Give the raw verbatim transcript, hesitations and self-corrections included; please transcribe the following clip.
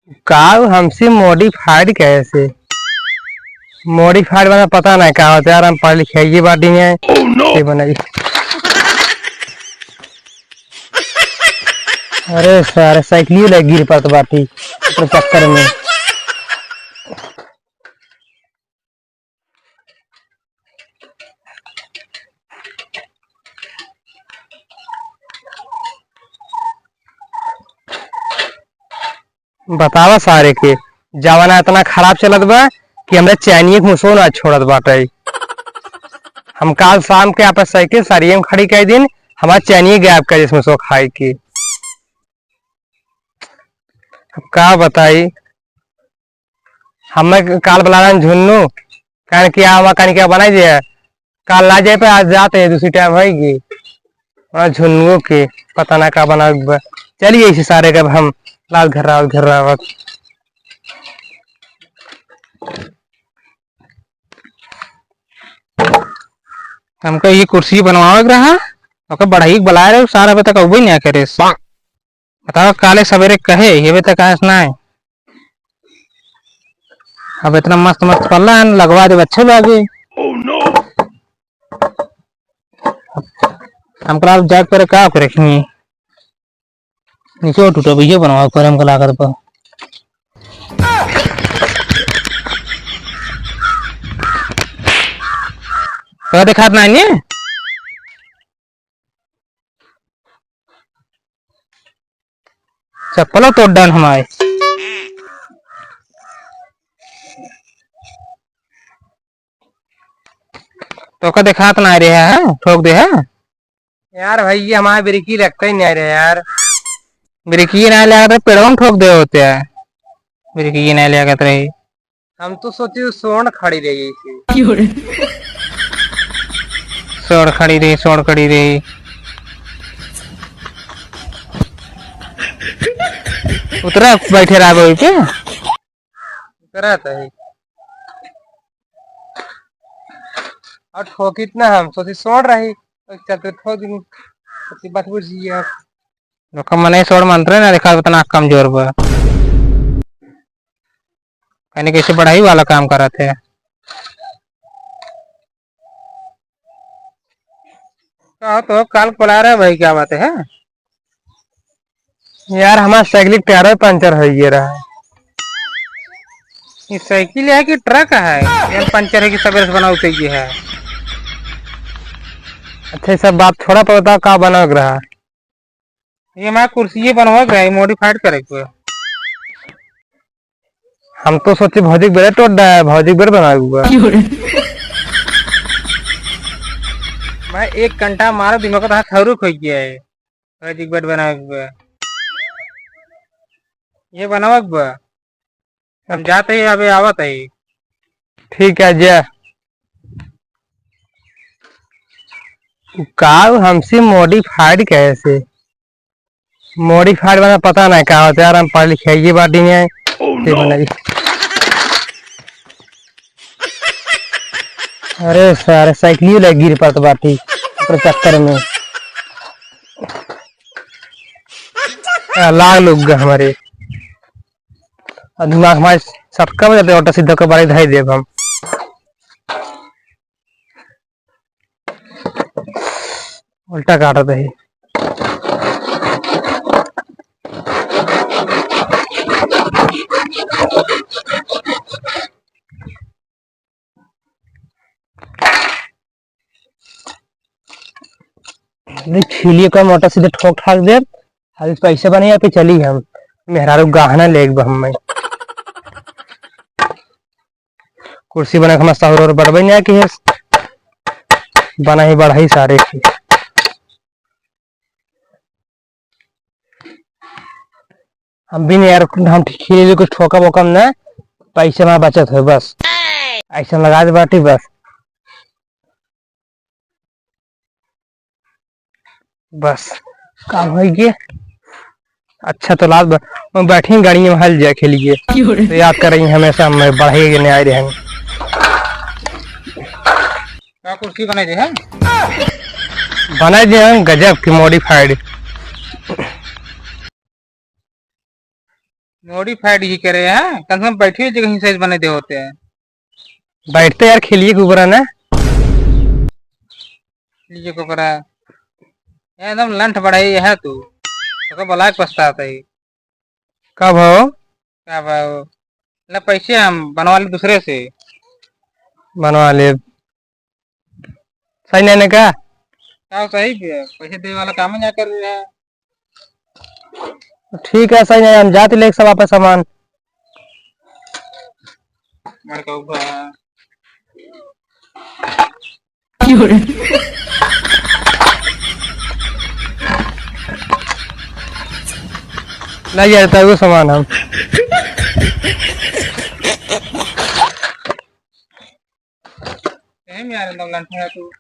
का हमसे modified कैसे? Modified वाला पता नहीं का होता यार, हम पढ़े लिखे ये बाटी में। Oh no! ये बनाई। अरे सारे साइकिल ले गिर पड़त बाटी अपने चक्कर में। बतावा सारे के, जमाना इतना खराब चलत बा कि हमरा चैनिये के मुसो ना छोड़त बाटे। हम काल शाम के आपन साइकिल सारिये में खड़ी कर दिन, हमार चैनिये गायब कर दिस मुसो खाए के। अब का बताई, हमें काल बुला रहे झुन्नू, कारण कि आ हमार कनिका बनाई दे। काल ला जाए पे आज जाते हैं, दूसरी टाइम होएगी। और झुन्नुओं के पता ना का बना बा। चलिए इसी सारे के अब हम लाल घर रावत, घर रावत। हमका ये कुर्सी बनवावे के रहा, ओके बढ़ाई के बुलाए रहे, सारा अबे तक अउबे नहीं करे। बताओ, काले सवेरे कहे, ये भी तक आस ना है। अब इतना मस्त मस्त पल्ला है, लगवा दे, अच्छे लागे। Oh no! हम कल जाग पर का करे कि नीचे टूटा भैया बनवा पर हमको लागत पर। तो दिखात ना है नी? चप्पलो तोड़ डाल हमारे। तो का देखात ना रहे है, ठोक दे है। यार भाई, ये हमारे ब्रेकी लगता ही नहीं रहे यार। ब्रेकी ना लगा तो पेड़वा में ठोक दे होते हैं। ब्रेकी ना लगा तो रही। हम तो सोचे वो सोंड खड़ी रही इसी। क्यों रे? सोंड खड़ी रही, सोंड खड़ी रही। उतरा बैठे रहा वही पे। उतरा तो है। और ठोकित ना हम सोचे सोंड रही, तो चलते ठोक दी। सोचे बस बुझ गया। लोग मने सोंड मंत्र ना देखा, उतना कमजोर बा। यानी कैसे बढ़ाई वाला काम करत है। का तो काल बुला रहा भाई, क्या बात है? यार, हमार साइकिल के टायर पंचर हो गया रहा। ये साइकिल है कि ट्रक है? यार, पंचर है कि सवेरे से बनाओ चाहिए है। अच्छा, ये सब बात छोड़ा, पर बताओ, का बनावे के रहा? ये हमार कुर्सी बनवा के रहा, modified करे के। हम तो सोचे भौजी के बेरे टोट डाया है, भौजी के बेरे बनावे के बा। मैं एक घंटा मारो दिमाग का, थौरू खोई गया है। भौजी के बेरे बनावे के बा। ये बनावे के बा। हम जाते ही अबे आवत है। ठीक है, जा। उ का हमसे modified कैसे? Modified वाला पता नहीं का होता यार, हम पढ़े लिखे ये बाटी में। Oh ते no! बनाई। अरे सारे साइकिल ले गिर पड़त बाटी अपने चक्कर में। आ, लाग लोग हमारे। और दिमाग हमारे सटका में जाते, उल्टा सीधा के बारे धाई देब हम। उल्टा काटत है। नहीं, छीलिए का मोटा सीधे ठोक ठाक दे। अभी पैसे बने या फिर चली हम। मेहरारू गहना ले एक हम। कुर्सी बना के मस्त और, और बढ़बे नहीं कि है। बना ही बढ़ाई सारे की। हम भी नहीं यार, हम ठीक खेले कुछ ठोका वोका ना, पैसे में बचत हो बस। ऐसा लगा दे बाटी बस। बस, काम हो गया। अच्छा तो लाल ब-, मैं बैठी गाड़ी में हल जाए खेलिए। क्यों रे? तो याद कर रही हमेशा, मैं बढ़ाई के नहीं आए रहे हैं। का कुर्सी बनाई दे हैं? बनाई दे हैं गजब की modified। Modified ही करे हैं, कम से कम बैठे हुए जगह ही size बने दे होते हैं। बैठते यार, खेलिए कुबरा ना। खेलिए कुबरा, एकदम लंठ बढ़ाई है तू, तो बोला के पछतात ही। का भाव? का भाव? ले पैसे हम बनवा ले दूसरे से। बनवा ले। सही नहीं ना का? का सही भी है, पैसे देवे वाला काम ही ना कर रहे हैं। ठीक है, सही नहीं, हम जाते लेके सब आपस सामान। मड़का उबा। ले जाता वो सामान हम। सही में यार, एकदम लंठा है तू।